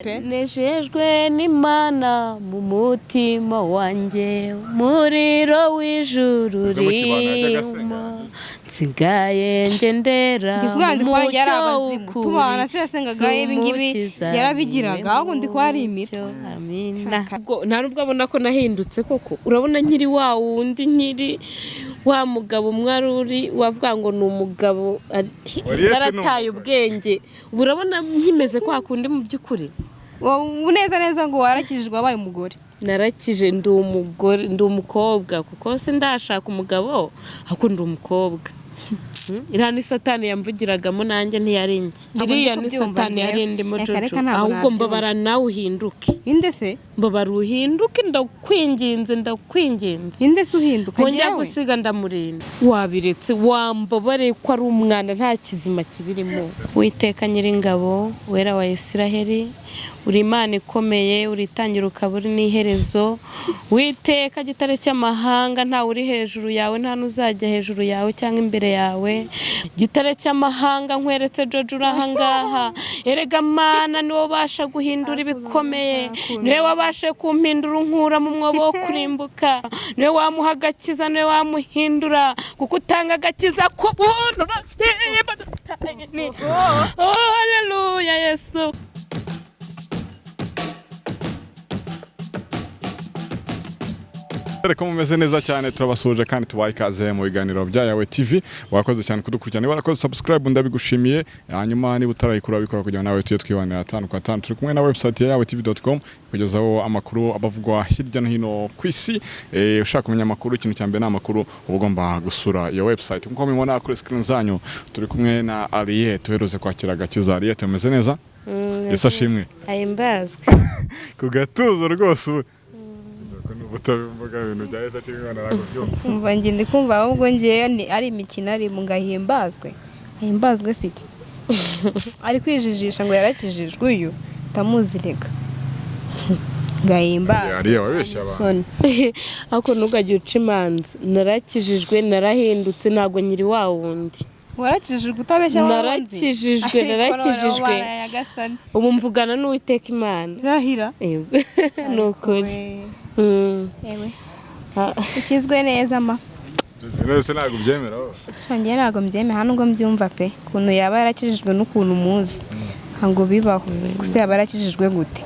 Pe. Nejejwe n'Imana mu mutima wanjye, umuriro w'ijuru Uze mu kibanda yajyaga asenga. urimo, nsigaye ngendera Ndi kuvuga mu ngo ndi kuba yari mucyo abazimu. w'ukuri, Tubana se yasengaga ibi ngibi z'Umukiza yarabigiraga, ahubwo ndi kuba ari imitwe. mucyo, amina. Nta nubwo abona ko nahindutse koko, urabona nkiri wa wundi, nkiri wa mugabo umwe ari uri wavuga ngo ni umugabo Wariyete ni narataye umugabo. ubwenge, ubu urabona nkimeze kwa kundi mu by'ukuri. Ubu neza neza ngo warakijijwe wabaye umugore. Narakije, ndi umugore, ndi umukobwa, kuko sindashaka umugabo ariko ndi umukobwa. Iriya ni satani yamvugiragamo nanjye ntiyari njye. Ntabwo ndi Iriya ni kubyumva satani njyewe. yari indimo. Reka, Jojo, reka, ntabwo ahubwo nabyumva. mbabara nawe uhinduke. Inde se? Mbabara uhinduke, ndakwinginze, ndakwinginze. Inde se uhinduka? Nkongera Njyewe? gusiga ndamurinda, wabiretse wambabare ko ari umwana nta kizima kibirimo. Witeka Nyiringabo, Wera wa Isiraheli, uri Imana ikomeye, uritangira ukaba uri n'iherezo. Witeka gitare cy'amahanga, ntawe uri hejuru yawe, nta n'uzajya hejuru yawe cyangwa imbere yawe. Gitare cy'amahanga, nkweretse Jojo uri ahangaha. Erega Mana, niwe ubasha guhindura ibikomeye, niwe wabashe kumpindura unkura mu mwobo wo kurimbuka, niwe wamuha agakiza, niwe wamuhindura, kuko utanga agakiza ku buntu. Oh, haleluya Yesu. Dore ko mumeze neza cyane, turabasuhuje kandi tubaha ikaze mu biganiro bya Yawe TV. Wakoze cyane kudukurikirana, niba warakoze subscribe ndabigushimiye, hanyuma niba utarayikora bikora kugira ngo nawe tujye twibanira atanu ku atanu. Turi kumwe na website ya yawetv.com kugezaho amakuru abavugwa hirya no hino ku isi. Ushaka kumenya amakuru, ikintu cya mbere ni amakuru, uba ugomba gusura iyo website. Nkuko mubibona kuri screen zanyu, turi kumwe na Ariete uherutse kwakira agakiza. Ariete, umeze neza? Yesu ashimwe. Ahimbazwe. Ku gatuza rwose ubu utabivuga ibintu bya Yesu ashimwe ntabwo byumva. Umva, njye ndi kumva ahubwo ngewe ni ari imikino ari mu ngahimbazwe. Ahimbazwe si iki? Ari kwijijisha ngo yarakijijwe, uyu ndamuzi reka. Ngahimbazwe. Ariya wabeshya abantu. Soni. Ariko ntugajye uca imanza, narakijijwe, narahindutse, ntabwo nyiri wa wundi. Warakijijwe utabeshya wa wundi? Narakijijwe, Ariko narakijijwe. noneho Mana ya Nyagasani. Ubu mvugana n'Uwiteka Imana. Rahira. Yego. Ni ukuri. We. Ewe. Ah. Ushyizwe neza ma. Wese ntabwo ubyemera wowe. Njye ntabwo mbyemera, nubwo mbyumva pe, ukuntu yaba yarakijijwe n'ukuntu muzi ntabwo bibaho. Gusa yaba yarakijijwe gute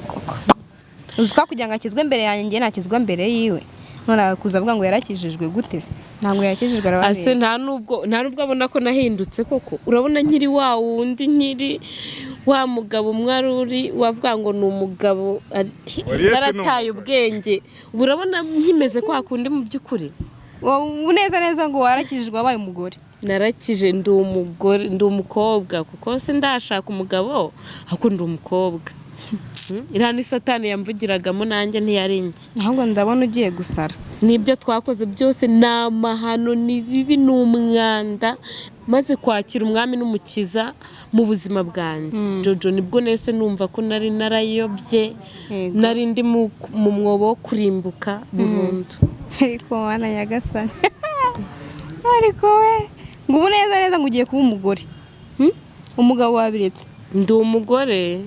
koko? Uzi ko kugira ngo akizwe mbere yanjye, njye nakizwa mbere yiwe, none akuza avuga ngo yarakijijwe gute se? Ntabwo yakijijwe, Ase arababeshya. nta nubwo abona ko nahindutse koko, urabona nkiri wa wundi, nkiri wa mugabo umwe ari uri wavuga ngo ni umugabo Wariyete ni narataye umugabo. ubwenge, ubu urabona nkimeze kwa kundi mu by'ukuri. Ubu neza neza ngo warakijijwe wabaye umugore. Narakije, ndi umugore, ndi umukobwa, kuko sindashaka umugabo ariko ndi umukobwa. Iriya ni satani yamvugiragamo nanjye ntiyari njye. Ahubwo ndabona ugiye gusara. Nibyo twakoze byose ni amahano, ni bibi, ni umwanda. Maze kwakira Umwami n'Umukiza mu buzima bwanjye, Jojo, nibwo nese numva ko nari narayobye, Yego. nari ndi mu mwobo wo kurimbuka burundu. Ariko Mana Nyagasani, ariko we ngo ubu neza neza ngo ugiye kuba umugore. Hmm? Umugabo wabiretse. Ndi umugore,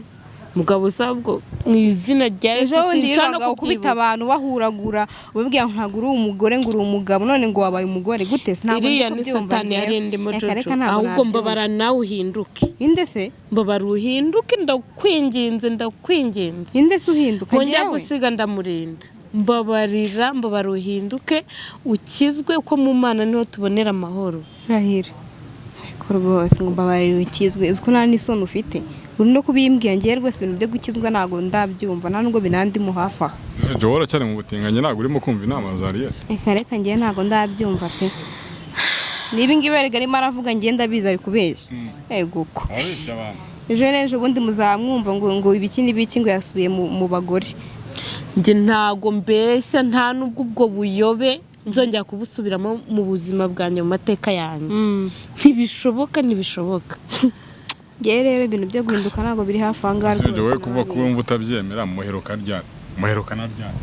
mugabo usabwo mu izina rya Yesu, Ejo bundi sinshaka no yirirwaga ukubita kubyibuka. abantu bahuragura, ubabwira ngo ntabwo uri umugore, ngo uri umugabo, none ngo wabaye umugore gute se? Ntabwo ndi Iriya ni kubyumva satani njyewe. yari indimo. Reka, Jojo, reka, ntabwo ahubwo nabyumva. mbabara nawe uhinduke. Inde se? Mbabara uhinduke, ndakwinginze, ndakwinginze. Inde se uhinduka? Nkongera Njyewe? gusiga ndamurinda. Mbabarira, mbabara uhinduke, ukizwe, ko mu Mana niho tubonera amahoro. Rahira, ariko rwose ngo mbabarira ukizwe, uzi ko nta n'isoni ufite uri no kubimbwira? Ngewe rwose ibintu byo gukizwa ntabwo ndabyumva, nta nubwo binandimo hafi aha. Jojo, wowe uracyari mu butinganyi, ntabwo urimo kumva inama za Ariete. Reka, reka, ngewe ntabwo ndabyumva pe. Niba ingibi erega arimo aravuga, ngewe ndabizi ari kubeshya. Ego ko Ababeshya abantu. Ejo n'ejo bundi muzamwumva ngo ibiki n'ibiki, ngo yasubiye mu bagore. Njye ntago mbeshya, nta nubwo ubwo buyobe nzongera kubusubiramo mu buzima bwanjye, mu mateka yanjye. Ntibishoboka, ntibishoboka. Ngewe rero ibintu byo guhinduka ntabwo biri hafi aha ngaha Jojo, wowe rwose. kuva kuba wumva utabyemera, muheruka ryari? Muheruka na ryari?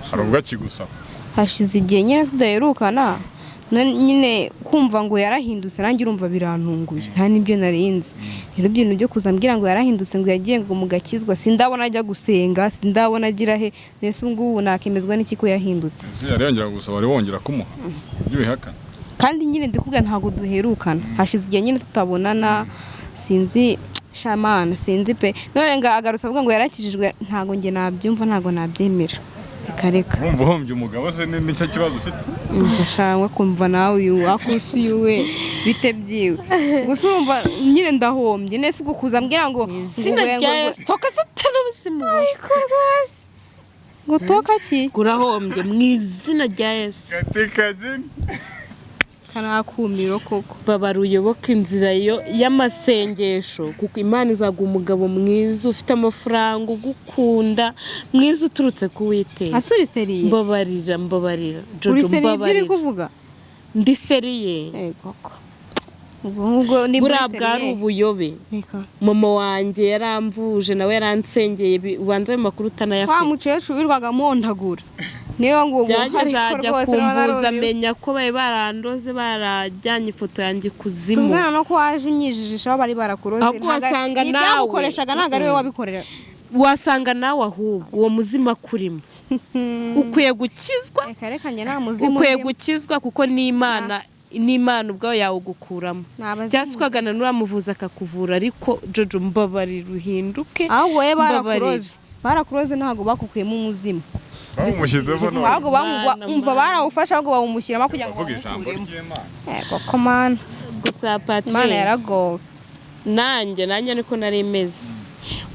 Hari ubwo akigusaba? Hashize igihe nyine tudaherukana. None nyine kumva ngo yarahindutse nanjye urumva birantunguye, nta n'ibyo narinzi. Rero ibintu byo kuza mbwira ngo yarahindutse, ngo yagiye ngo mugakizwa, sindabona ajya gusenga, sindabona agira he. Mbese ubu ngubu nakemezwa n'iki ko yahindutse? Ese yari yongera gusaba, wari wongera kumuha ibyo bihakana? Kandi nyine ndikubwira, ntabwo duherukana, hashize igihe nyine tutabonana. Sinzi shamana, sinzi pe. None ngo agarutse avuga ngo yarakijijwe, ntabwo njye nabyumva, ntabwo nabyemera, reka reka. Urumva uhombye umugabo se, nicyo kibazo ufite? Mfasha kumva nawe uyu akusi we bite byiwe. Gusa urumva nyine ndahombye nese ubwo kuza mbwira ngo Izina rya Yesu, toka satani ubuzima. Ariko rwose ngo toka ki? Urahombye mu izina rya Yesu. Katika jini. Karakumiro koko. Babara uyoboke inzira y'amasengesho, kuko Imana izaguha umugabo mwiza ufite amafaranga, ugukunda, mwiza uturutse ku Uwiteka. Asuri seriye? Mbabarira, mbabarira Uri Jojo. seriye ibyo uri Mbabarira. kuvuga? Ndi seriye. Yego ko ubwo ngubwo ni Buriya bwari ubuyobe. Reka. Mama wanjye yaramvuje, nawe yaransengeye, ubanza ayo makuru Wa utanayafite. mukecuru wirirwaga mondagura niyo ngo Byageze ariko ajya rwose kumvuza, narumiwe. amenya ko bari barandoze, barajyanye ifoto yanjye ikuzimu. Tuvugana no ko waje unyijijisha aho bari barakuroze. Ahubwo wasanga ni nawe. Ibyagukoreshaga ntabwo ari we wabikorera. Wasanga nawe ahubwo uwo muzima kurimo ukwiye gukizwa. Reka reka, njye nta muzimu Ukwiye urimo. gukizwa, kuko n'Imana, n'Imana ubwayo yawugukuramo. Ni abazimu. Cyangwa se ukagana n'uramuvuza akakuvura. Ariko Jojo, mbabarira uhinduke. Ahubwo wowe Mbabarira. barakuroze, barakuroze, ntabwo bakukuyemo umuzimu. Bamumushyizemo none. Ahubwo Mana, umva, Mana. barawufashe, ahubwo bawumushyiramo kugira ngo Bavuga ijambo bawukuremo. ry'Imana. Yego ko Mana. Gusa Imana Patrick, yaragowe. nanjye niko nari meze,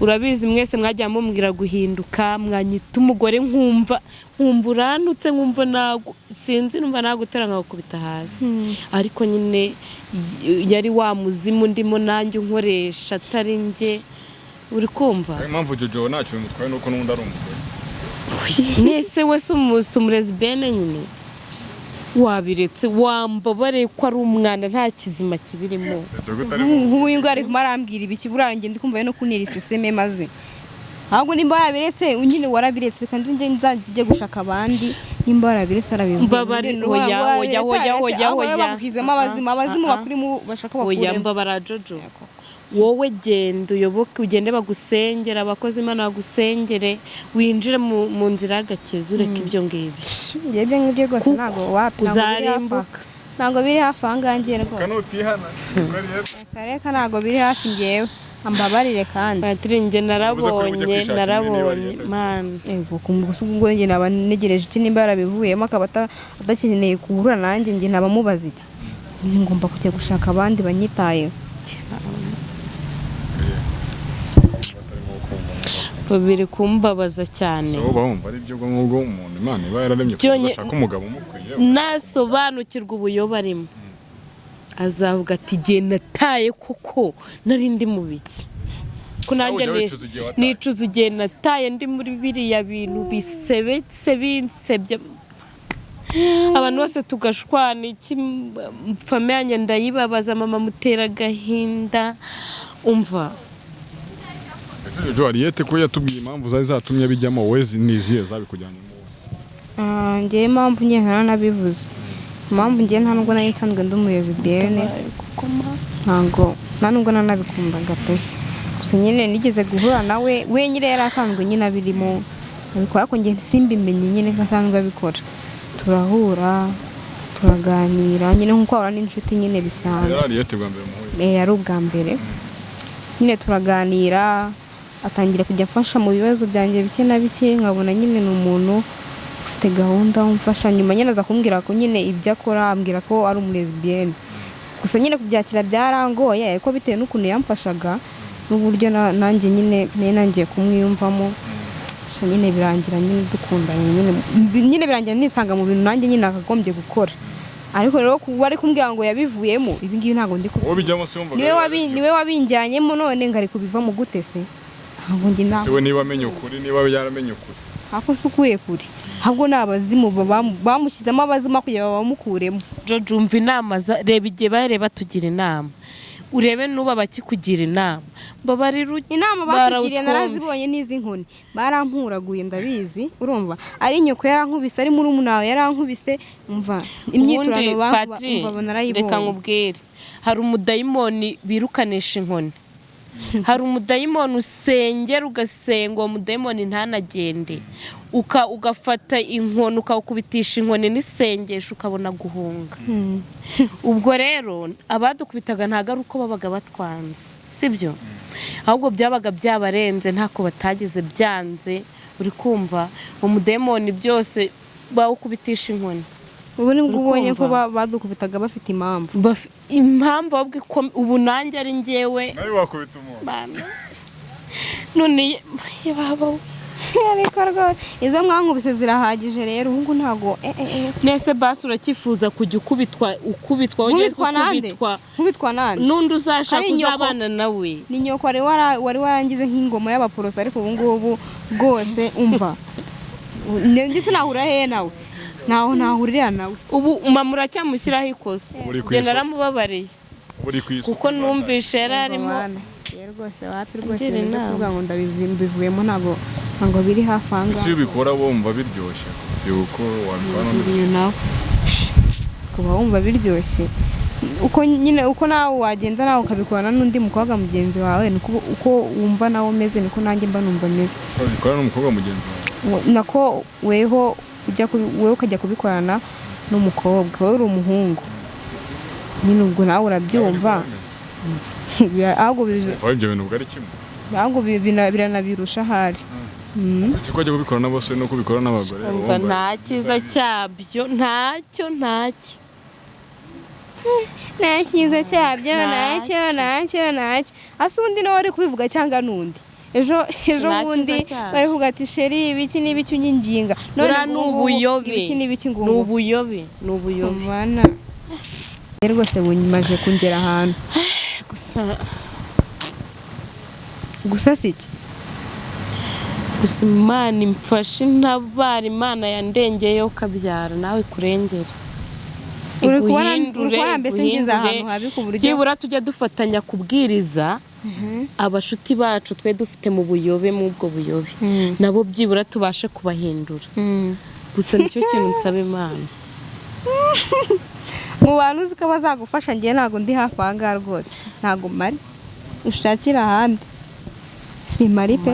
urabizi. Mwese mwajya mumbwira guhinduka, mwanyita umugore, nkumva uranutse, nkumva nago sinzi, numva nagutera nkagukubita hasi. Ariko nyine yari wa muzimu ndimo nanjye unkoresha, atari njye, uri kumva? Niyo mpamvu Jojo ntacyo bimutwaye, nuko n'undi ari umugore. Nese we si umulesbienne nyine? Wabiretse, wambabare ko ari umwanda, nta kizima kibirimo. Dore ko utari Nk'ubu ngubu ari kumara arambwira ibiki? Buriya njye ndi kumva ari no kuntera iseseme. Maze ahubwo nimba yabiretse nyine warabiretse, reka nze nzajye gushaka abandi. Nimba warabiretse arabivuga. Oya, oya, oya, oya, oya. Baguhizemo abazimu, abazimu Ah, ah. bakurimo bashaka Oya. bakuremo. Mbabara Jojo, wowe genda uyoboke, ugende bagusengere, abakozi Imana bagusengere, winjire mu nzira y'agakiza, ureke ibyo ngibyo. Njye ibyo ngibyo rwose Kuko ntabwo, wapi, ntabwo biri hafi aha. uzarimbuka. Ntabwo biri hafi aha ngaha ngiye rwose. Kanutihana. Reka, ntabwo biri hafi ngewe, ambabarire kandi. Patiri, njye Yavuze ko uri bujye narabonye. kwishakira Narabonye indi. Mana. Yego, gusa ubwo njye naba ntegereje iki? Nimba yarabivuyemo akaba adakeneye guhura nanjye, njye naba mubaza iki? Nyine ngomba kujya gushaka abandi banyitayeho. Biri kumbabaza cyane. So bumva ari byo, ubwo ngubwo umuntu Imana iba yararemye kugira ngo ashake umugabo umukwiye. Nasobanukirwa ubuyobe arimo, azavuga ati: "Igihe nataye koko nari ndi mu biki?" Ko nanjye ujya wicuza igihe wataye? Nicuza igihe nataye ndi muri biriya bintu bisebetse, binsebye, abantu bose tugashwana iki, famille yanjye ndayibabaza, mama mutera agahinda, umva. Ese Jojo, Ariyete ko yatubwiye impamvu zari zatumye bijyamo, wowe ni izihe zabikujyanyemo? Ah, njyewe impamvu njye ntanabivuze, impamvu njye nta nubwo nari nsanzwe ndi umulesbienne, ntabwo, nta nubwo nanabikundaga pe. Gusa nyine nigeze guhura nawe, we nyine yari asanzwe nyine abirimo abikora, ariko njye simbimenye nyine ko asanzwe abikora. Turahura, turaganira nyine nk'uko wahura n'inshuti nyine bisanzwe. Yari Ariyete bwa mbere muhuye? Eh, ari ubwa mbere nyine. Turaganira, atangira kujya amfasha mu bibazo byanjye bike na bike, nkabona nyine ni umuntu ufite gahunda umfasha. Nyuma nyine aza kumbwira ko nyine ibyo akora, ambwira ko ari umulesbienne. Gusa nyine kubyakira byarangoye, ariko bitewe n'ukuntu yamfashaga n'uburyo nanjye nyine nari nangiye kumwiyumvamo. Sha nyine birangira nyine dukundanye, nyine birangira nisanga mu bintu nanjye nyine nakagombye gukora. Ariko rero kuba ari kumbwira ngo yabivuyemo, ibi ngibi ntabwo ndi Wowe bijyamo se wumvaga niwe ari wabi byo? Niwe wabinjyanyemo, none ngo ari kubivamo gute se? Ntabwo njye Se ntabwo we niba amenye ukuri, niba yaramenye ukuri. Ako si ukuye kure, ahubwo ni abazimu bamushyizemo abazimu kugira ngo bamukuremo. Jojo, umva inama reba igihe bareba batugira inama. Urebe n'ubu abakikugira inama, mbabarira. Inama bakugiriye narazibonye n'izi nkoni barampuraguye, ndabizi. Urumva, ari nyoko yarankubise, ari murumuna wawe yarankubise, umva imyiturano umva narayibonye. Reka nkubwire, hari umudayimoni birukanisha inkoni, hari umudayimoni usengera ugasenga uwo mudayimoni ntanagende, ugafata inkoni ukawukubitisha inkoni n'isengesho ukabona guhunga. Ubwo rero abadukubitaga ntabwo ari uko babaga batwanze, sibyo, ahubwo byabaga byabarenze, ntako batagize byanze. Uri kumva, umudayimoni byose bawukubitisha inkoni. Ubu nibwo ubonye ko badukubitaga bafite impamvu. Impamvu ubu nanjye ari njyewe nawe wakubita umuntu none baba. Ariko rwose izo mwankubise zirahagije rero, ubu ngubu ntabwo. Nese basi uracyifuza kujya ukubitwa ukubitwa nkubitwa nande? N'undi uzashaka uzabana nawe. Ni nyoko wari warangize nk'ingoma y'abaporoso, ariko ubu ngubu rwose umva njye sinahura hehe nawe, ntaho ntahurira nawe. Ubu mama uracyamushyiraho ikosa, njye naramubabariye kuko numvishe yari arimo rwose wapi rwose ibintu byo kuvuga ngo ndabivuyemo ntabwo biri hafi aha ngaha. Ese iyo ubikora wumva biryoshye uko wabikora nawe kuba wumva biryoshye uko nyine uko nawe wagenda nawe ukabikorana n'undi mukobwa mugenzi wawe, uko wumva nawe umeze niko nanjye mba numva meze. Ubikorana n'umukobwa mugenzi wawe nako weho wewe ukajya kubikorana n'umukobwa, wowe uri umuhungu nyine, ubwo nawe urabyumva. Ahubwo ibyo bintu ubwo ari kimwe, ahubwo biranabirusha ahari. Uko wajya kubikora n'abasore no kubikora n'abagore, nta cyiza cyabyo, ntacyo ntacyo nta cyiza cyabyo, ntacyo ntacyo ntacyo. Ase undi nawe ari kubivuga cyangwa n'undi ejo ejo bundi bari kuvuga ati sheri ibiki n'ibiki unyinginga, none ni ubuyobe, ibiki n'ibiki ngo ni ubuyobe, ni ubuyobe. Mana rwose bunyimaje kungera ahantu. Gusa si iki gusa, Imana imfashe intabara, Imana yandengeyeho ukabyara nawe ikurengere. Uri kubona mbese ngeze ahantu habi ku buryo byibura tujya dufatanya kubwiriza abashuti bacu twe dufite mu buyobe, mu ubwo buyobe nabo byibura tubashe kubahindura. Gusa nicyo kintu nsaba Imana. Mu bantu uzi ko bazagufasha ngiye ntabwo ndi hafi aha ngaha rwose, ntabwo mari ushakira ahandi, simari pe.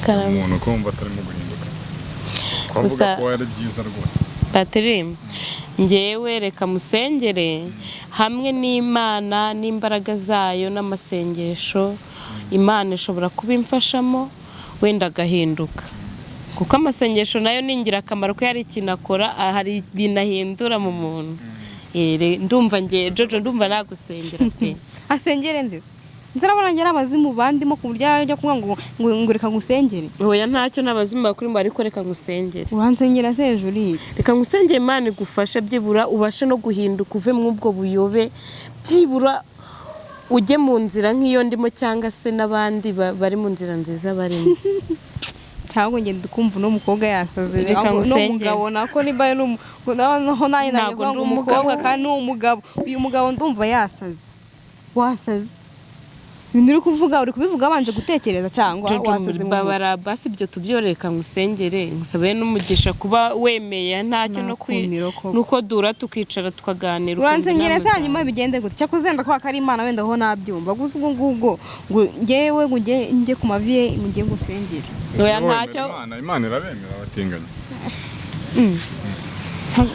Umuntu kumva atarimo guhinduka gusa ko ari byiza rwose. Patri, ngewe reka musengere hamwe n'Imana n'imbaraga zayo n'amasengesho, Imana ishobora kubimfashamo wenda agahinduka, kuko amasengesho nayo ni ingirakamaro, ko hari ikintu akora, hari ibintu ahindura mu muntu. Ndumva nge Jojo ndumva nagusengera pe. Asengere nde? Nzarabona ngera abazimu bandimo ku buryo ajya kuvuga ngo ngo reka ngusengere. Oya ntacyo n'abazimu bakuri ngo ariko reka ngusengere. Uransengera se hejuru iyi? Reka ngusengere Imana igufashe byibura ubashe no guhinduka uve mu ubwo buyobe, byibura ujye mu nzira nk'iyo ndimo cyangwa se n'abandi bari mu nzira nziza barimo. Cyangwa ngende kumva uno mukobwa yasaze n'umugabo nako niba noneho nanjye navuga ngo umukobwa kandi ni umugabo, uyu mugabo ndumva yasaze. Wasaze ibintu uri kuvuga uri kubivuga abanje gutekereza cyangwa wasaze? Babara basi ibyo tubyoreka ngusengere ngusabe n'umugisha kuba wemeye ntacyo no nuko dura tukicara tukaganira. Uransengera se hanyuma bigende gute? Cyakoze wenda ko ari Imana wenda ho nabyumva gusa ubwo ngubwo ngo ngewe ngo njye ku mavi ye ngiye ngusengera. Oya ntacyo Imana irabemera abatinganyi.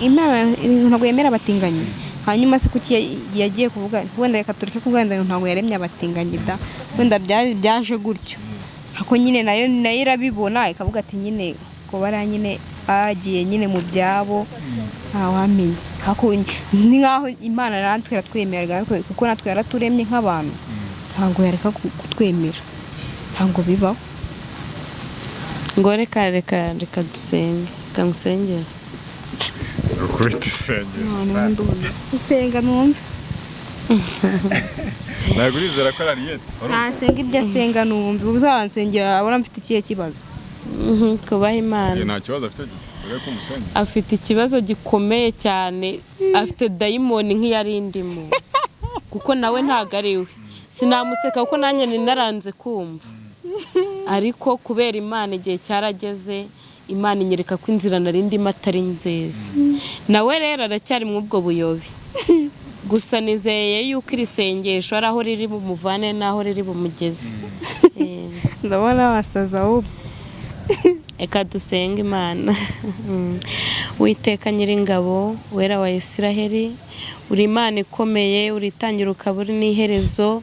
Imana ntabwo yemera abatinganyi. Hanyuma se kuki yagiye kuvuga wenda reka tureke kuvuga wenda ntabwo yaremye abatinganyi da, wenda byaje gutyo, ako nyine nayo nayo irabibona ikavuga ati nyine ko bara nyine bagiye nyine mu byabo ntawamenya. Ni nkaho Imana natwe iratwemera kuko natwe yaraturemye nk'abantu, ntabwo yareka kutwemera, ntabwo bibaho. Ngo reka reka reka dusenge, reka ngusengere. Ukubita isengero. Usenga numve. Ntabwo urizera ko ari Ariyete? Ntasenga ibyo asenga numve, ubu uzaransengera abona mfite ikihe kibazo? Kubaha Imana. Nta kibazo afite. Mbere yuko umusenya. Afite ikibazo gikomeye cyane, afite dayimoni nk'iyari indimo, kuko nawe ntabwo ari we. Sinamuseka kuko nanjye naranze kumva, ariko kubera Imana igihe cyarageze, Imana inyereka ko inzira nari ndimo atari nziza. Nawe rero aracyari muri ubwo buyobe. Gusa nizeye yuko iri sengesho ari aho riri bumuvane n'aho riri bumugeze. Ndabona wasaza ahubwo. Reka dusenge Imana. Witeka Nyiringabo, Wera wa Isiraheli, uri Imana ikomeye, uri itangira ukaba uri n'iherezo.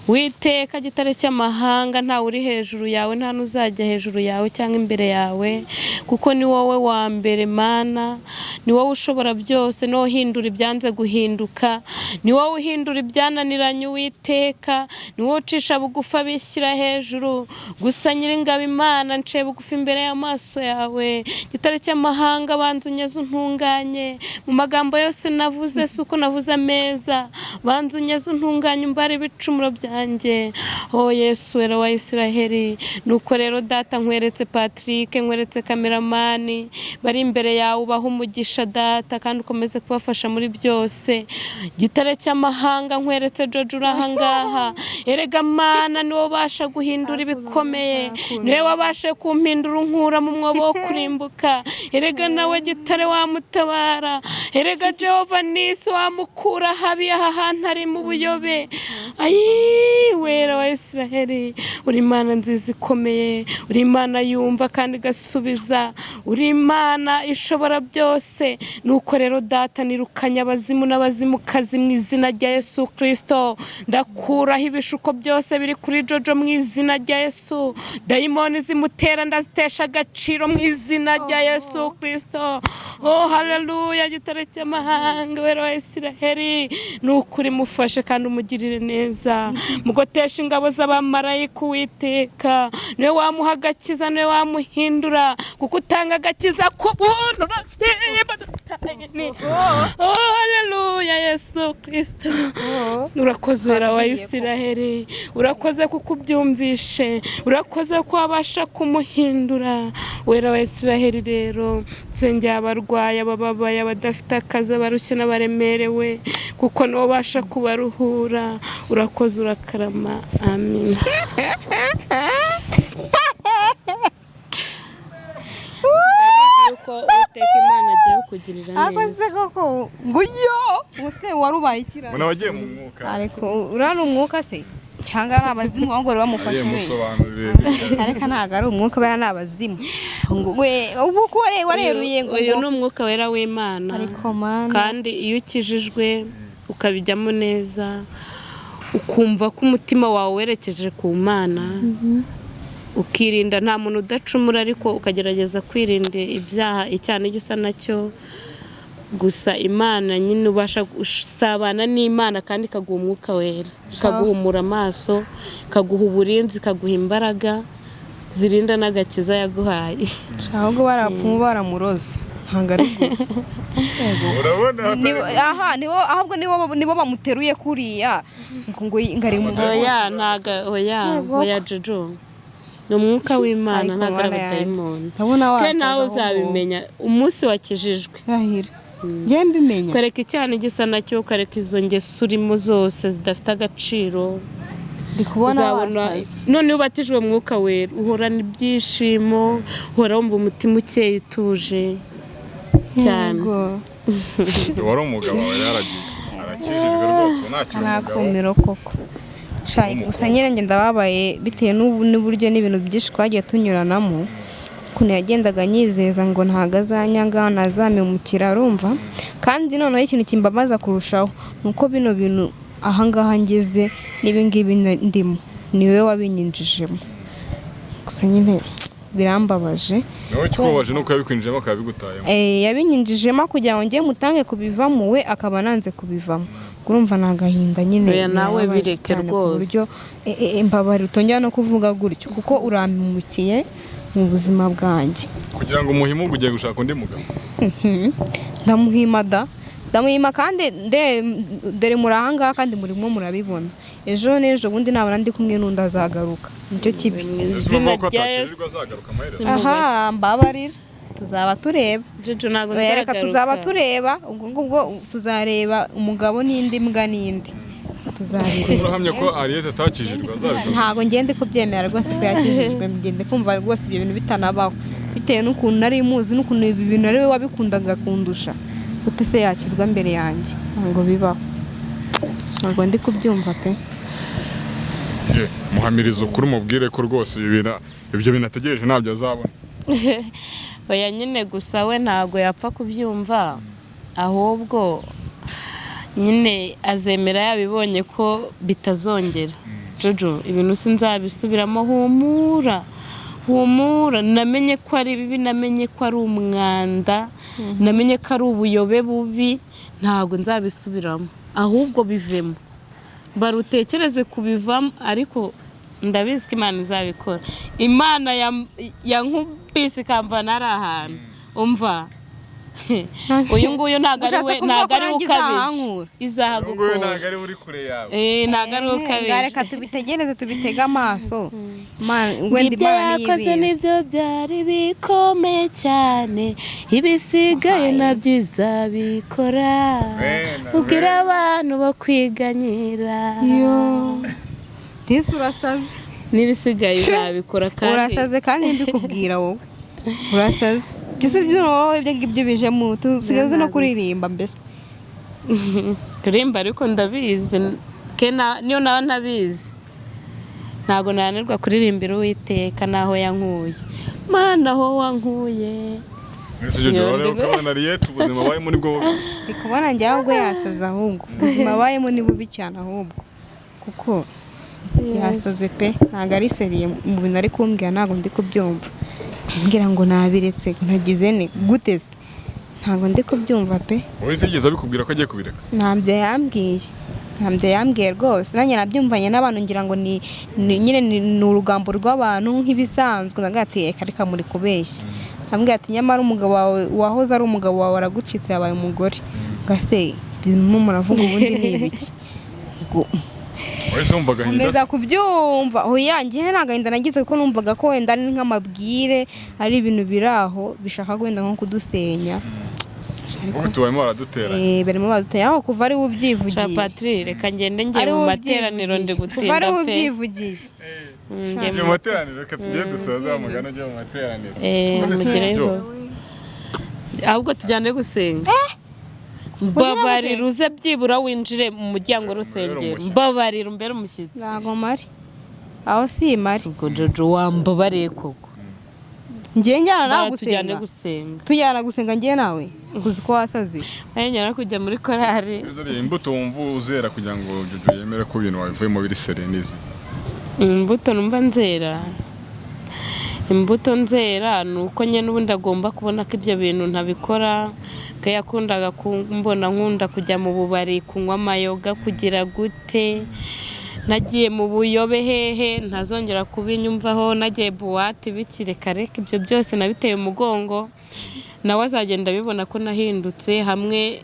Witeka Gitare cy'amahanga, ntawe uri hejuru yawe, nta n'uzajya hejuru yawe cyangwa imbere yawe, kuko ni wowe wa mbere Mana, ni wowe ushobora byose, ni wowe uhindura ibyanze guhinduka, ni wowe uhindura ibyananiranye. Uwiteka, ni wowe ucisha bugufi abishyira hejuru. Gusa Nyiringabo Imana, nciye bugufi imbere y'amaso yawe. Gitare cy'amahanga, banza unyeze untunganye. Mu magambo yose navuze, si uko navuze ameza. Banza unyeze untunganye, umbare ibicumuro byanjye, oh Yesu Wera wa Isiraheli. Nuko rero Data, nkweretse Patrick, nkweretse kameramani bari imbere yawe. Ubaha umugisha Data, kandi ukomeze kubafasha muri byose. Gitare cy'amahanga, nkweretse Jojo uri ahangaha. Erega Mana, niwe ubasha guhindura ibikomeye, niwe wabasha kumpindura unkura mu mwobo wo kurimbuka. Erega nawe Gitare wamutabara, erega Jehova Nisi wamukura habi aha hantu ari mu buyobe. Ayi Wera wa Isiraheli, uri Imana nziza ikomeye, uri Imana yumva kandi igasubiza, uri Imana ishobora byose. Nuko rero Data, nirukanye abazimu n'abazimukazi mu izina rya Yesu Kirisito. Ndakuraho ibishuko byose biri kuri Jojo mu izina rya Yesu. Dayimoni zimutera ndazitesha agaciro mu izina rya Yesu Kirisito. Oh haleluya! Gitare cy'amahanga, Wera wa Isiraheli, ni ukuri mufashe kandi umugirire neza, mugotesha ingabo z'abamarayika. Uwiteka, niwe wamuha agakiza, niwe wamuhindura, kuko utanga agakiza ku buntu. Oh haleluya! Yesu Kirisito, urakoze. Wera wa Isiraheli, urakoze kuko ubyumvishe, urakoze ko wabasha kumuhindura. Wera wa Isiraheli, rero nsengera abarwayi, abababaye, abadafite akazi, abarushye n'abaremerewe, kuko niwo ubasha kubaruhura. Urakoze, urakarama. Amin. Yuko Uwiteka Imana agiye kukugirira Ariko neza. Se koko ngo yo ubuse wari ubaye ikirara? Mbona wagiye mu mwuka. Ariko uriya ni umwuka se cyangwa ari abazimu ahubwo bari bamufashe Agiye wenyine? Musobanurire. Ariko ntabwo ari umwuka, bariya ni abazimu. Ngo we ubu ko wareruye ngo Uyu ni umwuka wera w'Imana. Ariko Mana. Kandi iyo ukijijwe ukabijyamo neza, ukumva ko umutima wawe werekeje ku Mana, ukirinda, nta muntu udacumura, ariko ukagerageza kwirinda ibyaha, icyaha n'igisa nacyo. Gusa Imana nyine, ubasha gusabana n'Imana kandi ikaguha umwuka wera, ikaguhumura amaso, ikaguha uburinzi, ikaguha imbaraga zirinda n'agakiza yaguhaye. Ahubwo barapfumu baramuroze, ntabwo ari gusa. Urabona. Aha nibo, ahubwo nibo bamuteruye kuriya ngo ari mu Oya, ntago, oya. Yego. Oya Jojo, ni umwuka w'Imana. Ariko Ntabwo ari Mana yanjye. abadayimoni. Ndabona Ke wasaza nawe ahubwo. uzabimenya umunsi wakijijwe. Rahira njye mbimenya. Ukareka icyaha n'igisa nacyo, ukareka izo ngeso urimo zose zidafite agaciro. Ndi kubona Uzabona wasaza. None iyo ubatijwe Mwuka Wera, uhorana ibyishimo, uhora wumva umutima ukeye, utuje cyane. Yego. Wari umugabo wawe yaragiye, arakijijwe rwose, ubu ntakiri umugabo. Ntakumiro koko. Sha, gusa nyine njye ndababaye bitewe n'uburyo n'ibintu byinshi twagiye tunyuranamo, ukuntu yagendaga anyizeza ngo ntago azanyanga, ntazamemukira, arumva. Kandi noneho ikintu kimbabaza kurushaho ni uko bino bintu ahangaha ngeze n'ibingibi ndimo niwe wabinyinjijemo. Gusa nyine birambabaje. Nawe ikikubabaje ni uko yabikwinjiyemo akaba abigutayemo. Yabinyinjijemo kugira ngo njye mutange kubivamo, we akaba nanze kubivamo. Urumva ni agahinda nyine. Oya, nawe Birababaje bireke cyane ku rwose. buryo mbabarira utongera no kuvuga gutyo, kuko urampemukiye mu buzima bwanjye. Kugira ngo umuhimuge ugiye gushaka undi mugabo. Ndamuhima da, ndamuhima. Kandi dore muri ahangaha kandi murimo murabibona, ejo n'ejo bundi nabona ndi kumwe n'undi azagaruka, nicyo kibi. Mu Ese izina urumva ko rya atakijijwe Yesu. azagaruka amaherezo? Aha mbabarira. Tuzaba tureba. Jojo, ntabwo Oya, reka tuzaba nzagaruka. tureba. Ubwo ngubwo tuzareba umugabo n'indi mbwa n'indi, tuzabireba. Urahamya ko Ariyete atakijijwe, azabikora? Ntabwo ngende kubyemera rwose ko yakijijwe. Ngende kumva rwose ibyo bintu bitanabaho, bitewe n'ukuntu nari muzi n'ukuntu ibi bintu ari we wabikundaga kundusha. Gute se yakizwa mbere yanjye? Ntabwo bibaho, ntabwo ndi kubyumva pe. Ye, muhamiriza ukuri, umubwire ko rwose ibi bintu, ibyo bintu ategereje ntabyo azabona. Oya nyine, gusa we ntabwo yapfa kubyumva, ahubwo nyine azemera yabibonye ko bitazongera. Jojo, ibintu sinzabisubiramo, humura, humura. Namenye ko ari bibi, namenye ko ari umwanda, namenye ko ari ubuyobe bubi. Ntabwo nzabisubiramo, ahubwo bivemo, barutekereze kubivamo. Ariko ndabizi ko Imana izabikora. Imana yankubise ikamvana ari ahantu. Umva, uyu nguyu ntabwo ari Ushatse we, kuvuga ntabwo ko ari we nanjye ukabije. izahankura? Izahagukura. Ari uri kure yawe. Eh, ntabwo ari we ukabije. Reka tubitegereze, tubitege amaso. Wenda Ibyo Imana yakoze niyo ibizi. nibyo byari bikomeye cyane, ibisigaye nabyo izabikora. Bena, Ubwira bena. abantu bakwiganyira. Yo, disi urasaze. N'ibisigaye izabikora kandi. Urasaze kandi mbikubwira, wowe urasaze. Byose ibyo wowe, ibyo ngibyo bijemo, tusigaye uzi no kuririmba mbese. Kuririmba ariko ndabizi. Niyo nawe ntabizi, ntabwo nanirwa kuririmbira Uwiteka n'aho yankuye. Mana, aho wankuye. Ese Jojo, urareba ukabona Ariyete ubuzima abayemo nibwo bubi? Ndi kubona njye ahubwo yasaze, ahubwo ubuzima abayemo ni bubi cyane ahubwo, kuko yasaze pe. Ntabwo ari sérieux mu bintu ari kumbwira, ntabwo ndi kubyumva. Mbwira ngo nabiretse, ntagize ne gute se? Ntabwo ndi kubyumva pe. Wowe se yigeze abikubwira ko agiye kubireka? Ntabyo yambwiye, ntabyo yambwiye rwose. Nanjye nabyumvanye n'abantu, ngira ngo ni nyine ni urugambo rw'abantu nk'ibisanzwe. Ndavuga ati reka reka, muri kubeshya. Ambwira ati nyamara umugabo wawe wahoze ari umugabo wawe aragucitse, yabaye umugore. Gase ibintu muravuga ubundi ni ibiki? Ubwo Wowe se wumva agahinda? Nkomeza kubyumva. Oya, njyewe nta gahinda nagize, kuko numvaga ko wenda ari nk'amabwire, ari ibintu biri aho bishaka wenda nko kudusenya. Ubu tubayemo baradutera. Eh, barimo baduteye aho kuva ari we Sha ubyivugiye. Patri, reka ngende ngiye Ari mu we materaniro, ndi ubyivugiye. Kuva ari gutinda we pe. ubyivugiye. Ngiye Ugiye mu materaniro? Reka tugende dusoze wa mugani, ujye mu materaniro. Eh, None se mugereyo. Jojo, Ahubwo tujyane gusenga. Mbabarira, uze byibura winjire mu muryango w'urusengero. Umushyitsi. Mbabarira umbere umushyitsi. Ntabwo mari aho, si mari. Ubwo Jojo, wambabariye koko? Ngiye njyana nawe Bara tujyane gusenga? Gusenga. Tujyana gusenga ngiye nawe, uzi ko wasaze. Nanjye kujya muri korari. Zariya imbuto wumva uzera kugira ngo Jojo yemere ko ibintu wabivuyemo biri sérieux n'izi? Imbuto numva nzera, imbuto nzera ni uko nyine n'ubundi agomba kubona ko ibyo bintu ntabikora, ko yakundaga kumbona nkunda kujya mu bubari, kunywa amayoga, kugira gute, nagiye mu buyobe hehe, ntazongera kubinyumvaho. Nagiye boîte biki, reka reka, ibyo byose nabiteye umugongo. Nawe azagenda abibona ko nahindutse, hamwe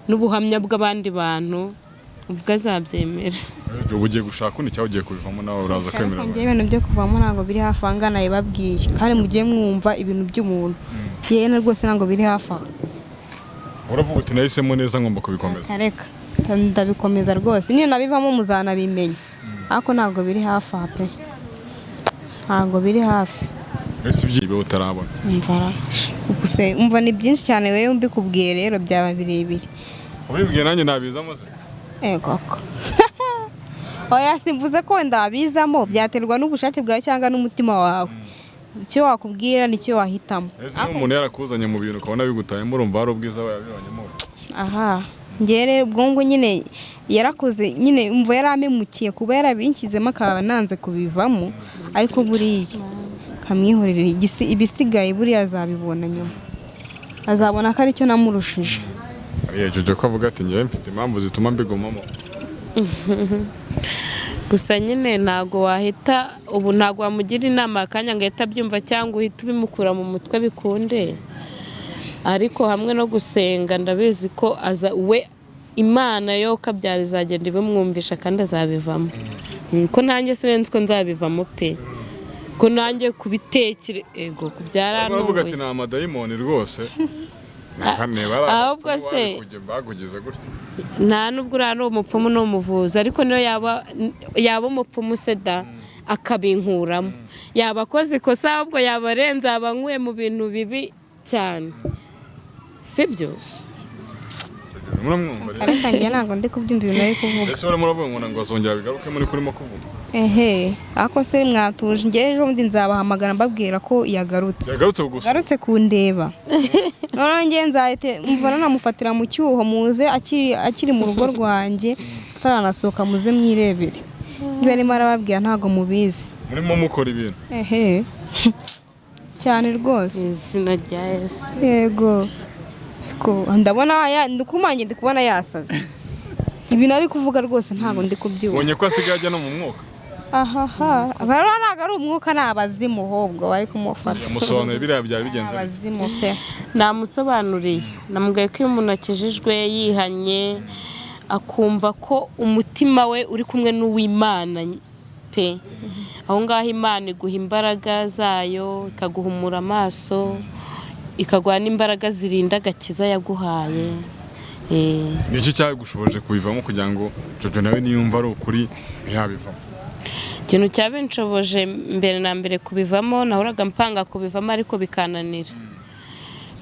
n'ubuhamya bw'abandi bantu, ubwo azabyemera. Jojo, ubu ugiye gushaka undi cyangwa ugiye kubivamo, nawe uraza kwemera? Ariko njyewe ibintu byo kuvamo ntabwo biri hafi aha ngaha, nabibabwiye. Kandi mujye mwumva ibintu by'umuntu, yewe rwose ntabwo biri hafi aha. Uravuga uti nahisemo neza, ngomba kubikomeza. Reka, ndabikomeza rwose. Niyo nabivamo muzanabimenya, ariko ntabwo biri hafi aha pe, ntabwo biri hafi. Ese ibyo utarabona? Umva gusa, umva, ni byinshi cyane. Wewe mbikubwiye rero byaba birebire. Ubibwiye nanjye nabizamo se? Ego ko oya, simvuze ko wenda wabizamo, byaterwa n'ubushake bwawe cyangwa n'umutima wawe. Icyo wakubwira nicyo wahitamo. Ese niba umuntu yarakuzanye mu bintu ukabona bigutayemo, urumva hari ubwiza we yabibonyemo? Aha ngere ubwo ngo nyine yarakoze nyine, umva, yarampemukiye kuba yarabinshyizemo akaba nanze kubivamo. Ariko buriya kamwihorere, ibisigaye buriya azabibona nyuma, azabona ko aricyo namurushije. Ariya Jojo ko avuga ati njyewe mfite impamvu zituma mbigumamo? Gusa nyine ntabwo wahita ubu, ntabwo wamugira inama akanya ngo ahite abyumva cyangwa uhite ubimukura mu mutwe bikunde. Ariko hamwe no gusenga, ndabizi ko aza we, Imana yo kabyara izagenda ibimwumvisha kandi azabivamo. Ko nanjye sinzi ko nzabivamo pe. Ko nanjye kubitekere ego Baravuga ati kubyarantunguye. ni amadayimoni rwose. Ahubwo se- bakugize gutya. Nta nubwo uriya ni umupfumu, ni umuvuzi, ariko niyo yaba umupfumu se da akabinkuramo, yaba akoze ikosa, ahubwo yaba arenze, yaba ankuye mu bintu bibi cyane, sibyo? Muramwumva rero. Ariko njye ntabwo ndi kubyumva ibintu ari kuvuga. Ese urimo uravuga ngo azongera bigaruke muri kurimo kuvuga? Ehe, ariko se mwatuje, njye ejo bundi nzabahamagara mbabwira ko yagarutse. Yagarutse gusa. Yagarutse kundeba, noneho njye nzahite mvana namufatira mu cyuho, muze akiri mu rugo rwanjye ataranasohoka, muze mwirebere niba arimo arababwira. Ntabwo mubizi. Murimo mukora ibintu. Ehe, cyane rwose. Izina rya Yesu. Yego. Ko ndabona ya ndikumanye, ndi kubona yasaze. Ibintu ari kuvuga rwose ntabwo ndi kubyumva. Ubonye ko asigaye ajya no mu mwuka. Ahaha, bariya ntabwo ari umwuka, ni abazimu ahubwo bari kumufata. Yamusobanuye biriya byari bigenze bite? Abazimu pe. Namusobanuriye, namubwiye ko iyo umuntu akijijwe, yihanye, akumva ko umutima we uri kumwe n'uw'Imana pe, aho ngaho Imana iguha imbaraga zayo, ikaguhumura amaso, ikaguha n'imbaraga zirinda agakiza yaguhaye. Ni iki cyagushoboje kubivamo kugira ngo Jojo nawe niyumva ari ukuri ntiyabivamo? Ikintu cyabinshoboje mbere na mbere kubivamo, nahoraga mpanga kubivamo ariko bikananira.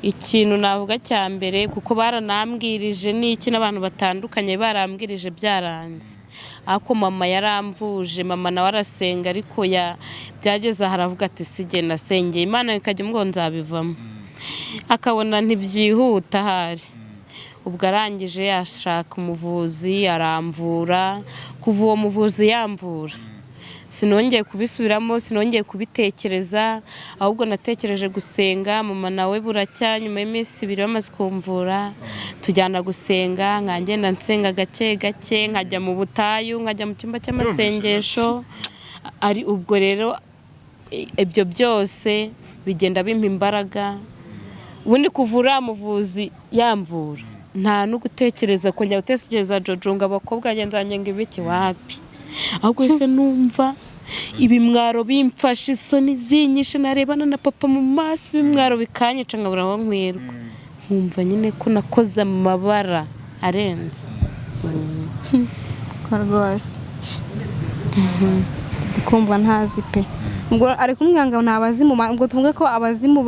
Ikintu navuga cya mbere, kuko baranambwirije n'iki, n'abantu batandukanye barambwirije, byaranze, ariko mama yaramvuje. Mama nawe arasenga, ariko byageze aha aravuga ati sijye nasengeye Imana ikajya ngo nzabivamo, akabona ntibyihuta ahari. Ubwo arangije yashaka umuvuzi aramvura. Kuva uwo muvuzi yamvura, sinongeye kubisubiramo, sinongeye kubitekereza, ahubwo natekereje gusenga. Mama nawe buracya nyuma y'iminsi 2 bamaze kumvura, tujyana gusenga, nkagenda nsenga gake gake, nkajya mu butayu, nkajya mu cyumba cy'amasengesho. Ari ubwo rero ibyo byose bigenda bimpa imbaraga. Ubundi kuvura muvuzi yamvura, nta no gutekereza kongera gutekereza Jojo ngo abakobwa nzanjye ngo ibiki, wapi. Ahubwo ese numva ibimwaro bimfashe, isoni zinyishe, narebana na papa mu maso ibimwaro bikanyica, nkabura aho nkwirwa, nkumva nyine ko nakoze amabara arenze. Ko rwose ndi kumva ntazi pe. Ubwo ari kumubwira ngo ni abazimu, ubwo tuvuge ko abazimu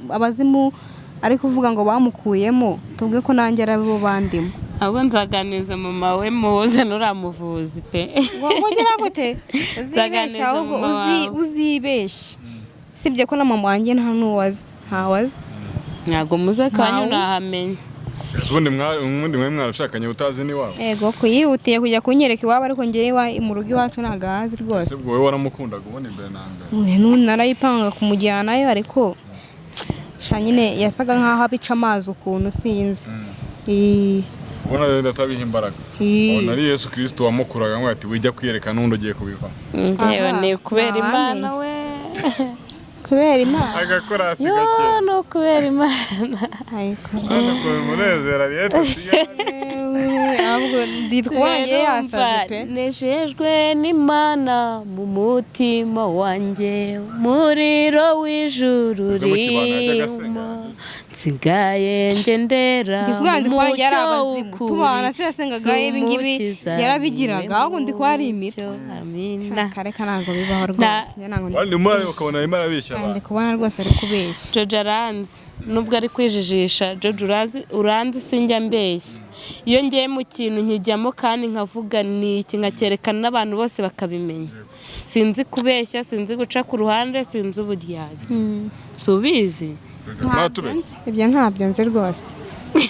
abazimu ari kuvuga ngo bamukuyemo, tuvuge ko nanjye ari bo bandimo. Ahubwo nzaganiriza mama we, muhuze n'uriya muvuzi pe. Ngo ugira gute? Uzibeshya. Nzaganiriza Ahubwo mama wawe. Uzibeshya, sibye ko na mama wanjye nta n'uwazi, ntawazi. Ntabwo muze akanyu. Ntawe uzi. Nahamenya. Ese ubundi mwari mwarashakanye utazi n'iwabo? Ego, kuyihutiye kujya kunyereka iwabo, ariko ngewe mu rugo iwacu ntabwo ahazi rwose. Ese ubwo wowe waramukundaga ubundi mbere na mbere? N'ubu narayipanga kumujyanayo, ariko sha nyine yasaga nkaho abica amazi ukuntu, sinzi. Ubona rero atabiha imbaraga, ubona ari Yesu Kirisito wamukuraga ngo ati wijya kwiyereka n'undi ugiye kubivamo. Ngewe Aha, ni ukubera ntawamenya. Imana we. Kubera Imana. Agakorasi Yo, gake. ni ukubera Imana. Ariko Hano ku munezero Ariete asigaye. Yewe, ahubwo nditwaye yasaze pe. Nejejwe n'Imana mu mutima wanjye, umuriro w'ijuru Ese mu kibano yajyaga asenga? urimo, nsigaye ngendera Ndi kuvuga mu ndi kuba yari mucyo abazimu. w'ukuri. Tubana se yasengaga ibi ngibi, Umukiza yarabigiraga, niwe ahubwo ndi kuba ari imitwe. mucyo, amina. Kareka, ntabwo bibaho rwose. Njye ntabwo Wandi umwe ukabona arimo arabeshya ndi abantu. kubona rwose ari kubeshya. Jojo aranzi nubwo ari kwijijisha. Jojo urazi, uranzi, sinjya mbeshya. Iyo ngiye mu kintu nkijyamo kandi nkavuga ni iki, nkacyerekana n'abantu bose bakabimenya. Sinzi kubeshya, sinzi guca ku ruhande, sinzi uburyarya, si ubizi? Mwatubeshya. Ibyo ntabyo nzi rwose.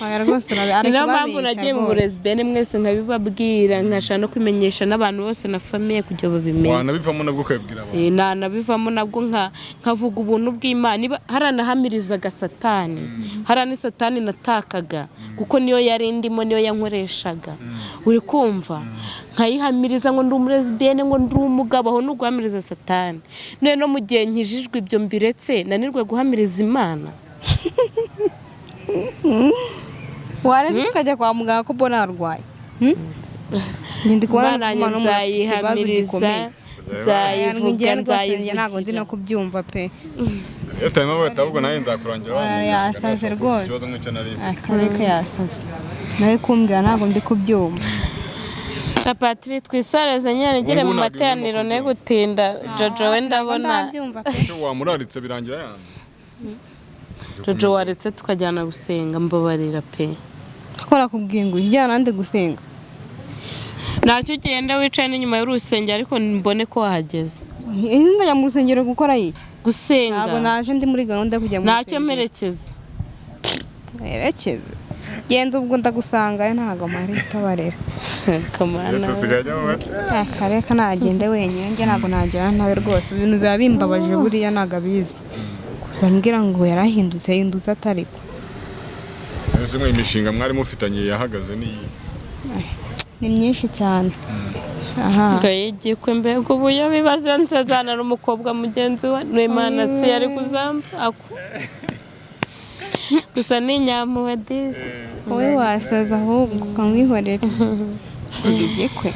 Oya rwose, ari Ni nayo mpamvu kubabeshya nagiye mu rwose. burezi bene mwese nkabibabwira, nkashaka no kubimenyesha n'abantu bose na famille kugira babimenye. Wanabivamo nabwo ukabibwira abantu. Nanabivamo nabwo nkavuga ubuntu bw'Imana. Niba haranahamirizaga Satani, hariya ni Satani natakaga, kuko niyo yari ndimo, niyo yankoreshaga, uri kumva, nkayihamiriza ngo ndi umulesbienne, ngo ndi umugabo. Aho ni uguhamiriza Satani. None no mu gihe nkijijwe ibyo mbiretse, nanirwe guhamiriza Imana? Wareze tukajya kwa muganga ko mbona arwaye. Njye ndi kubona Imana ndi kumva n'umuntu afite ikibazo nzayihamiriza gikomeye. Nzayivuga, Njye rwose njye ntabwo ndi nzayivugira. no kubyumva pe. Iyo tarimo avuga ahubwo nanjye nzakurangira wa muntu. Yasaze rwose. Ikibazo nk'icyo nari mfite. Akareka yasaze nawe kumbwira ntabwo ndi kubyumva. Na Patrick, twisareze nyine nigere mu Ubu ntabwo materaniro urimo ne gutinda. Jojo we ndabona Ndabyumva pe. Ese wamuraritse birangira yanze? Jojo, waretse tukajyana gusenga, mbabarira pe. Ko nakubwiye ngo ujyana nande gusenga? Ntacyo, ugenda wicaye n'inyuma y'urusengero ariko mbone ko wahageze. Ndajya mu rusengero gukora iki? Gusenga. Ntabwo naje ndi muri gahunda yo kujya mu Ntacyo, rusengero. mperekeza. Herekeze, genda ubwo ndagusangayo, ntabwo mpari, mbabarira. Kamana. Dusigaye ajya mu matwi. Akareka nagende wenyine, njye ntabwo najyana nawe rwose. Ibintu biba bimbabaje buriya ntabwo abizi gusa mbwira ngo yarahindutse, yahindutse atariko. Ese mwe imishinga mwari mufitanye yahagaze ni iyi? Ni myinshi cyane aha. Ngo yigikwe, mbega ubu iyo bibazo nsezana n'umukobwa mugenzi we n'Imana si yari kuzamba ako gusa ni inyampuhwe disi. Wowe wasaza ahubwo ukamwihorera ngo igikwe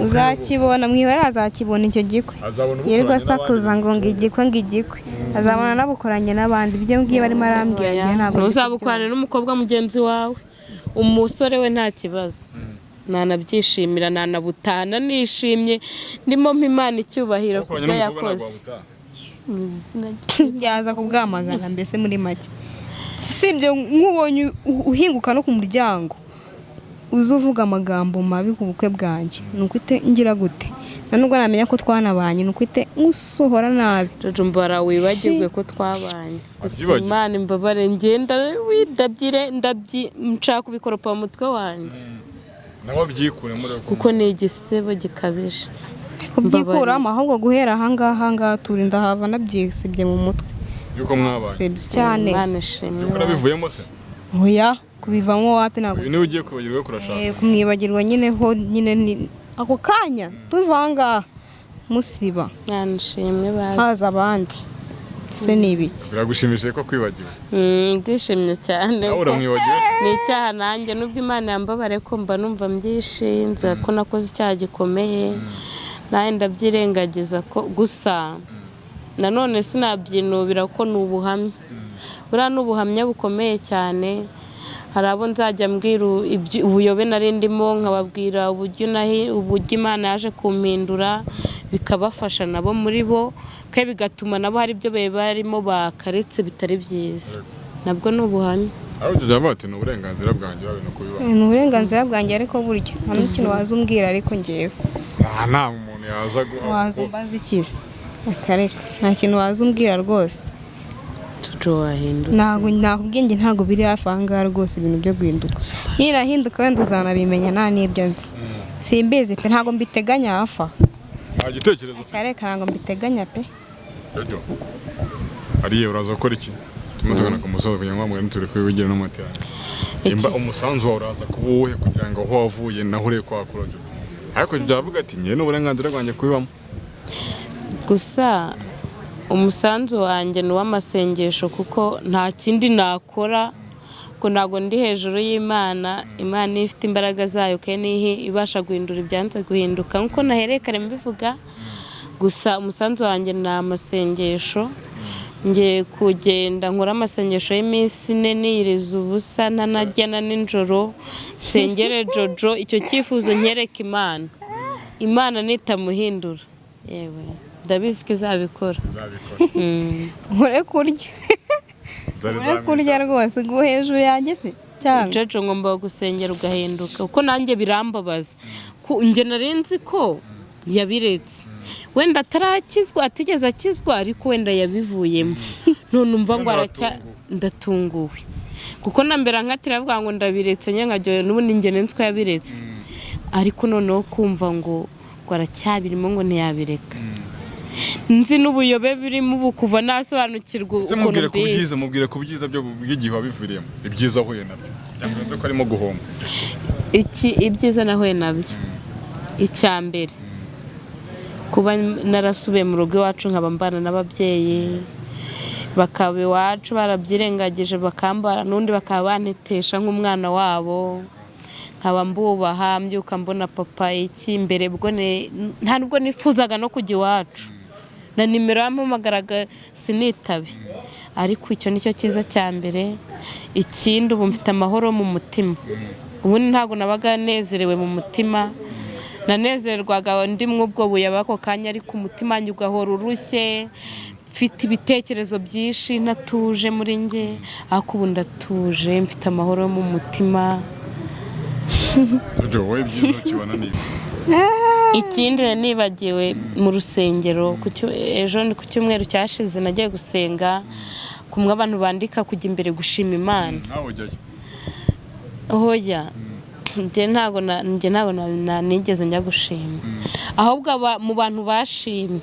uzakibona, mwihorera azakibona icyo gikwe. Azabona Yirirwa ubukoranye asakuza ngo igikwe, ngo igikwe, azabona nabukoranye n'abandi. Ibyo ngiyo barimo arambwira njye ntabwo ndi Ntuzabukorane n'umukobwa mugenzi wawe, umusore we nta kibazo, nanabyishimira, nanabutana nishimye, ndimo mpa Imana icyubahiro ku Ubukoranye byo n'umukobwa ntabwo yakoze wabutaha. Mu izina rye. Kubyumva. Yaza kubwamagana mbese muri make, sibyo? Nk'ubonye uhinguka no ku muryango uza uvuga amagambo mabi ku bukwe bwanjye, ni ukwite ngira gute? Na nubwo namenya ko twanabanye, ni ukwite nkusohora nabi. Jojo, mbara wibagirwe ko twabanye gusa. Wabyibagirwa? Imana imbabare, ngenda ndabyire ndabyi nshaka kubikoropa mu mutwe wanjye. Nawe abyikuremo rero. Kuko ni igisebo gikabije. Kubyikuramo ahubwo guhera ahangaha ngaha turi ndahava nabyisibye mu mutwe. Yuko mwabaye. Sibye cyane. Imana ishimwe. Yuko nabivuyemo se? Oya, kubivamo wapi, ntabwo. Uyu niwe ugiye kwibagirwa kurashaka. Kumwibagirwa nyine ho nyine ni ako kanya tuva ahangaha musiba. Imana ishimwe bazi. Haza abandi se ni ibiki? Biragushimishije ko kwibagiwe? Ndishimye cyane. Nawe uramwibagiwe se? Ni icyaha nanjye nubwo Imana yambabare ko mba numva mbyishinze ko nakoze icyaha gikomeye, nanjye ndabyirengagiza ko gusa nanone sinabyinubira ko ni ubuhamya, buriya ni ubuhamya bukomeye cyane. Hari abo nzajya mbwira ubuyobe nari ndimo, nkababwira uburyo Imana yaje kumpindura, bikabafasha nabo muri bo kandi bigatuma nabo hari ibyo bari barimo bakaretse bitari byiza, nabwo ni ubuhamya. Aho ibyo byaba bati ni uburenganzira bwanjye babe no kubiba. Ni uburenganzira bwanjye, ariko burya nta n'ikintu waza umbwira, ariko ngewe Nta nama umuntu yaza guha. Waza umbaza ikiza? Akareka, nta kintu waza umbwira rwose. Jojo, wahindutse. Ntabwo nakubwiye njye, ntabwo biri hafi aha ngaha rwose ibintu byo guhinduka. Nirahinduka wenda uzanabimenya, nta n'ibyo nzi, simbizi pe, ntabwo mbiteganya hafi aha. Nta gitekerezo ufite? Akareka, ntabwo mbiteganya pe. Jojo, ariye uraza gukora iki? Turimo tugana ku musozo kugira ngo wa mugani turi kubigira n'amateraniro. Imba umusanzu wawe uraza kuba uwuhe kugira ngo aho wavuye naho urebe ko wakura Jojo? Ariko byavuga ati njye ni uburenganzira bwanjye kubibamo. Gusa umusanzu wanjye ni uw'amasengesho, kuko nta kindi nakora, ko ntabwo ndi hejuru y'Imana. Imana iyo ifite imbaraga zayo kandi niyo ibasha guhindura ibyanze guhinduka nk'uko nahereye kare mbivuga. Gusa umusanzu wanjye ni amasengesho. Ngiye kugenda nkora amasengesho y'iminsi 4 niyiriza ubusa, ntanarya na nijoro, nsengere Jojo, icyo cyifuzo nyereke Imana. Imana nitamuhindura, yewe ndabizi ko izabikora. Izabikora. Nkore kurya. Zari Nkore kurya rwose ngo hejuru yanjye se cyangwa? Jojo, ngomba gusengera ugahinduka, kuko nanjye birambabaza. Njye nari nzi ko yabiretse, wenda atarakizwa, atigeze akizwa, ariko wenda yabivuyemo, none umva ngo aracya. Ndatunguwe kuko na mbere nkatira avuga ngo ndabiretse nyine, nkajya n'ubundi njye nzi ko yabiretse, ariko noneho kumva ngo aracyabirimo, ngo ntiyabireka, nzi n'ubuyobe birimo ubu kuva nasobanukirwa Ese ukuntu mubwire ku byiza, mbizi. Mubwire ku byiza byo bw'igihe wabiviriyemo, ibyiza wahuye nabyo cyangwa yumve ko arimo guhomba. Iki ibyiza nahuye nabyo, icya mbere kuba narasubiye mu rugo iwacu, nkaba mbana n'ababyeyi, bakaba iwacu barabyirengagije, bakambara n'undi, bakaba bantetesha nk'umwana wabo, Nkaba mbubaha, mbyuka mbona papa iki mbere bwo nta nubwo nifuzaga no kujya iwacu, na nimero yampamagaraga sinitabe. Ariko icyo nicyo cyiza cya mbere. Ikindi, ubu mfite amahoro mu mutima. Ubundi ntabwo nabaga nezerewe mu mutima, nanezerwaga ndi mw'ubwo buyaga ako kanya, ariko umutima wanjye ugahora urushye, mfite ibitekerezo byinshi, ntatuje muri njye. Ariko ubu ndatuje, mfite amahoro mu mutima. Jojo, wowe ibyiza ukibona ni ibi? Ikindi nibagiwe, mu rusengero ejo ni ku cyumweru cyashize nagiye gusenga, kumwe abantu bandika kujya imbere gushima Imana. Nawe ujyayo? Hoya, njye ntabwo nigeze njya gushima. Ahubwo mu bantu bashimye,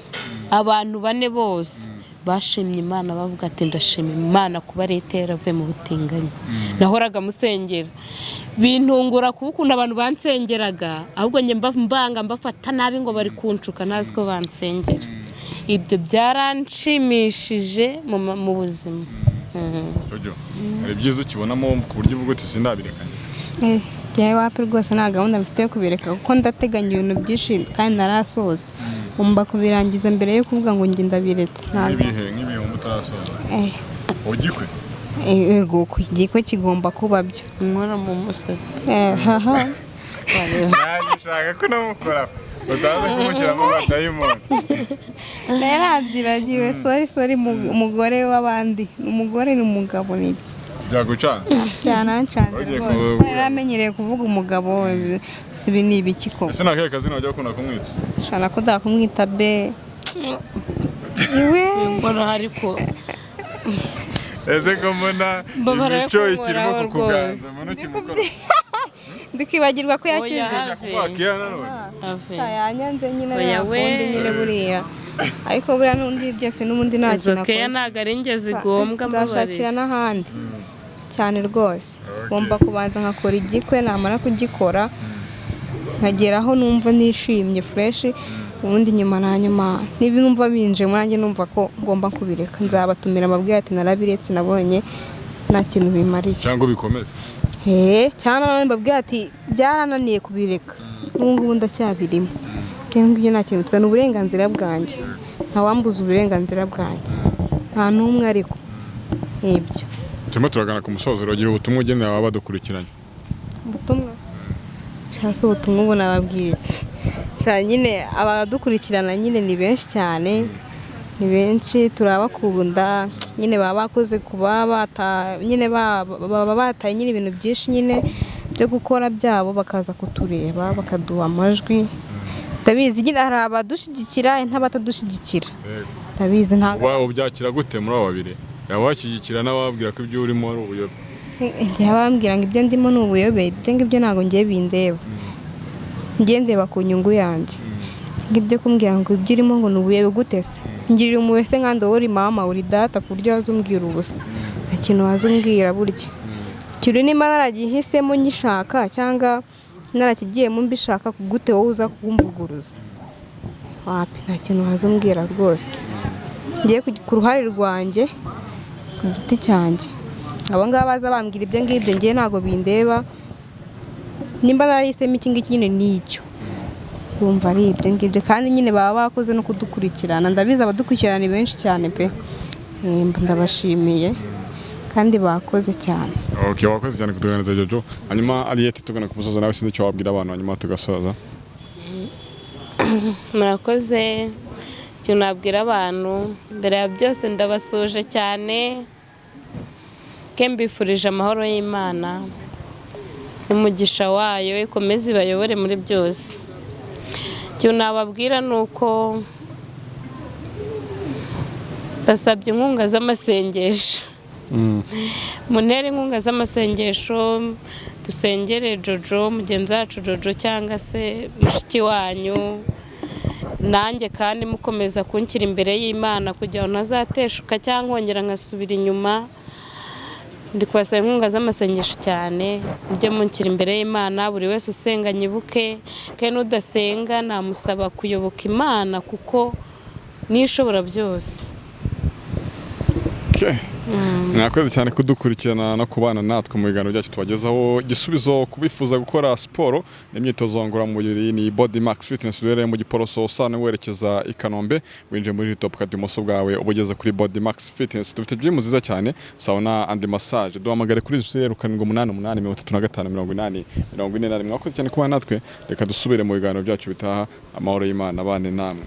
abantu bane bose bashimye Imana, bavuga ati: "Ndashima Imana kuba leta yaravuye mu butinganyi." Nahoraga musengera, bintungura kuba ukuntu abantu bansengeraga, ahubwo njye mbanga, mbafata nabi ngo bari kunshuka, ntazi ko bansengera. Ibyo byaranshimishije mu buzima. Jojo, hari ibyiza ukibonamo ku buryo uvuga uti: "Sindabireka"? Njyewe wapi rwose, nta gahunda mfite yo kubireka, kuko ndateganya ibintu byinshi kandi ntarasoza. Ngomba kubirangiza mbere yo kuvuga ngo njye ndabiretse. Ntabwo. Nk'ibihe wumva utarasoza? Ugikwe? Yego, igikwe kigomba kuba byo. Inkora mu musatsi. Haha. Nagishaka ko namukora, utaza kumushyiramo amadayimoni. Narabyibagiwe, sorry, sorry. Umugore w'abandi, umugore ni umugabo, ni Byagucana. Byanancanze Wagiye rwose, kuko naramenyereye kuvuga umugabo. Si ibi ni ibiki koko? Ese ni akahe kazina wajya ukunda kumwita? Shana ko kumwita be iwe. Mbona ariko Ese ko mbona Mbabara yo imico ikirimo kunkoraho kukuganza rwose. mbona ukimukora? Ndikibagirwa ko Oya. yakijije. Kuguha keya nanone. Ave. Sha, yanyanze nyine. Oya we. Nakundi nyine buriya, ariko buriya n'undi byose n'ubundi nta Izo kintu keya akoze. ntabwo ari njye zigombwa. Nzashakira Mbabarira. n'ahandi cyane rwose. Ngomba kubanza nkakora igikwe, namara kugikora nkageraho numva nishimye fresh, ubundi nyuma na nyuma niba numva binje muri nanjye, numva ko ngomba kubireka, nzabatumira mbabwire ati: "Narabiretse, nabonye nta kintu bimariye." Cyangwa ubikomeze. Cyangwa nanone mbabwire ati: "Byarananiye kubireka, n'ubu ngubu ndacyabirimo." Ibyo ngibyo nta kintu bitwaye, ni uburenganzira bwanjye, ntawambuza uburenganzira bwanjye, nta n'umwe. Ariko ibyo Turimo turagana ku musozo. Uragira ubutumwa ugenera ababa badukurikiranye? Ubutumwa? Sha, si ubutumwa ubu nababwiye iki? Sha, nyine abadukurikirana nyine ni benshi cyane, ni benshi, turabakunda nyine. Baba bakoze kuba bata nyine baba bataye nyine ibintu byinshi nyine byo gukora byabo, bakaza kutureba, bakaduha amajwi. Ndabizi nyine hari abadushyigikira n'abatadushyigikira, ndabizi ntabwo. Uba ubyakira gute muri abo babiri, abashyigikira n'ababwira ko ibyo urimo ari ubuyobe? Igihe bambwira ngo ibyo ndimo ni ubuyobe, ibyo ngibyo ntabwo ngiye bindeba. Ngiye ndeba ku nyungu yanjye. Ibyo ngibyo kumbwira ngo ibyo urimo ngo ni ubuyobe, gute se? Ngirira impuhwe se nkandi, wowe uri mama, uri data, ku buryo waza umbwira ubusa? Nta kintu waza umbwira. Burya ikintu nimba naragihisemo nyishaka cyangwa narakigiyemo mbishaka, gute wowe uza kumvuguruza? Wapi, nta kintu waza umbwira rwose. Ngiye ku ruhare rwanjye, ku giti cyanjye, abo ngabo baza bambwira ibyo ngibyo, ngiye ntabwo bindeba. Nimba narahisemo iki ngiki nyine ni icyo, ndumva ari ibyo ngibyo. Kandi nyine baba bakoze no kudukurikirana. Ndabizi abadukurikirana ni benshi cyane pe. Ndabashimiye kandi bakoze cyane. Okay, wakoze cyane kutuganiriza, Jojo. Hanyuma Ariete, tugana ku musozo, nawe sinzi icyo wabwira abantu, hanyuma tugasoza. Murakoze. Ikintu nabwira abantu, mbere ya byose ndabasuje cyane ke, mbifurije amahoro y'Imana n'umugisha wayo, ikomeze ibayobore muri byose. Ikintu nababwira ni uko basabye inkunga z'amasengesho. Muntere inkunga z'amasengesho, dusengere Jojo, mugenzi wacu Jojo, cyangwa se mushiki wanyu, nanjye kandi mukomeza kunshyira imbere y'Imana kugira ngo ntazateshuka cyangwa nkongera nkasubira inyuma. Ndi kubasaba inkunga z'amasengesho cyane, mujye munshyira imbere y'Imana. Buri wese usenga nyibuke, kandi n'udasenga namusaba kuyoboka Imana kuko niyo ishobora byose. Okay. Mwakoze cyane kudukurikirana no kubana natwe mu biganiro byacu tubagezaho. Igisubizo kubifuza gukora siporo n'imyitozo ngororamubiri ni Body Max Fitness, uherereye mu Giporoso usana werekeza i Kanombe, winjiye muri Top, kata ibumoso bwawe uba ugeze kuri Body Max Fitness. Dufite gym nziza cyane, sauna and massage. Duhamagare kuri 0788 35 80 41. Mwakoze cyane kubana natwe, reka dusubire mu biganiro byacu bitaha. Amahoro y'Imana abane namwe.